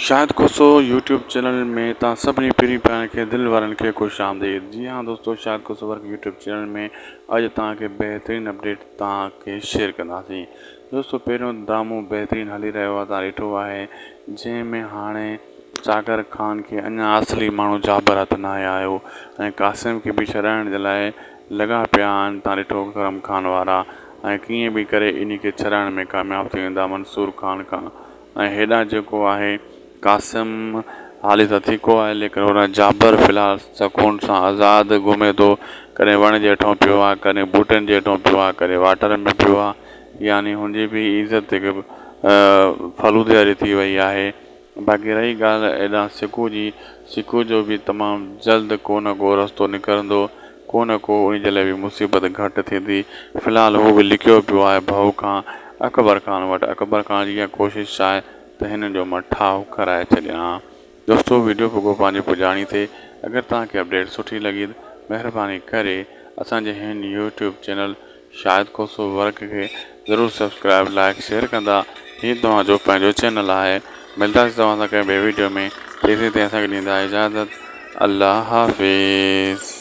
Shahid Khoso YouTube channel ۾ توهان سڀني پرين پيارن کي دل وارن کي خوش آمديد جي ها دوستو Shahid Khoso work YouTube channel ۾ اڄ توهان کي بهترين اپڊيٽ توهان کي شيئر ڪنداسين دوستو پهريون ڊرامو بهترين هلي رهيو آهي توهان ڏٺو آهي جنهن ۾ هاڻي چاڪر خان کي اڃا اصلي ماڻهو جابر هٿ ناهي آيو ۽ قاسم کي به ڇڏائڻ جي لاء لڳا پيا آهن توهان ڏٺو ڪرم خان وارا ۽ ڪيئن به ڪري انهي کي ڇڏائڻ ۾ ڪامياب ٿي ويندا منصور خان کان ۽ هيڏانهن جيڪو آهي قاسم حالي ته ٿيڪو آهي ليڪن هوڏانهن جابر في الحال سڪون سان آزاد گهمي ٿو ڪڏهن وڻ جي هيٺان پيو آهي ڪڏهن ٻوٽن جي هيٺان پيو آهي ڪڏهن واٽر ۾ پيو آهي يعني هن جي به عزت هڪ فالودي واري ٿي وئي آهي باقي رهي ڳالهه هيڏانهن سڪو جي سڪو جو به تمام جلد ڪو نه ڪو رستو نڪرندو ڪو نه ڪو ان جي لاء به مصيبت گهٽ ٿيندي. في الحال هو به لڪيو پيو آهي ڀؤ کان اڪبر خان وٽ. اڪبر خان جي اها ڪوشش آهي ته هن جو مان ٺاهه ڪرائي ڇڏيان. دوستو وڊيو پڳو پنهنجي پڄاڻي تي اگر توهان کي اپڊيٽ سٺي لڳي ته مهرباني ڪري اسان جي هن YouTube channel Shahid Khoso work کي ضرور سبسڪرائب لائيڪ شيئر ڪندا هي توهان جو پنهنجو چينل آهي ملداسين توهان سان ڪنهن ٻي وڊيو ۾ تيسين تائين اسان کي ڏيندا اجازت الله حافظ.